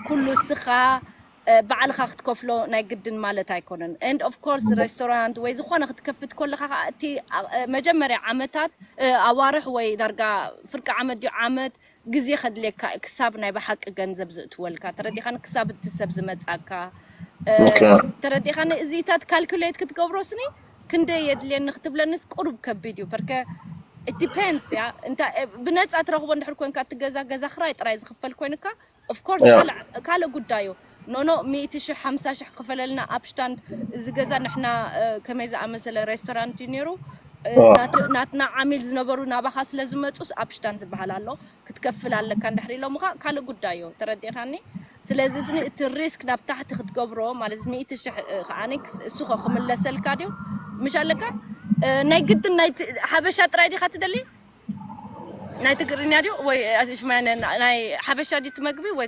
ኩሉ እስኻ ባዕልኻ ክትከፍሎ ናይ ግድን ማለት ኣይኮነን። And of course restaurant ወይ ዝኾነ ክትከፍት ከለኻ ከዓ እቲ መጀመርያ ዓመታት ኣዋርሕ ወይ ዳርጋ ፍርቂ ዓመት ድዩ ዓመት ግዜ ከድልየካ ክሳብ ናይ ብሓቂ ገንዘብ ዝእትወልካ ተረዲኻኒ፣ ክሳብ እቲ ሰብ ዝመጻካ ተረዲኻኒ። እዚታት ካልኩሌት ክትገብሮስኒ ክንደይ የድልየኒ ክትብለንስ ቁሩብ ከቢድ እዩ። በርከ it depends ያ እንታ ብነጻ ትረኽቦ እንድሕር ኮንካ እቲ ገዛ ገዛ ክራይ ጥራይ ዝኽፈል ኮይንካ of course ካልእ ጉዳዩ ኖኖ ሚእቲ ሽሕ ሓምሳ ሽሕ ክፈለልና ኣብሽታንድ እዚ ገዛ ንሕና ከመይ ዝኣመሰለ ሬስቶራንት እዩ ነይሩ ናትና ዓሚል ዝነበሩ ናባኻ ስለ ዝመፁስ ኣብሽታንድ ዝበሃል ኣሎ ክትከፍል ኣለካ እንድሕር ኢሎምኻ ካልእ ጉዳዩ ተረዲእኻኒ ስለዚ እዚ እቲ ሪስክ ናብ ታሕቲ ክትገብሮ ማለት ሚእቲ ሽሕ ከዓኒ እሱ ክምለሰልካ ድዩ ምሽ ኣለካ ናይ ግድን ናይ ሓበሻ ጥራይ ዲኻ ትደሊ ናይ ትግርኛ ድዩ ወይ ሽማ ናይ ሓበሻ ድዩ ትመግቢ ወይ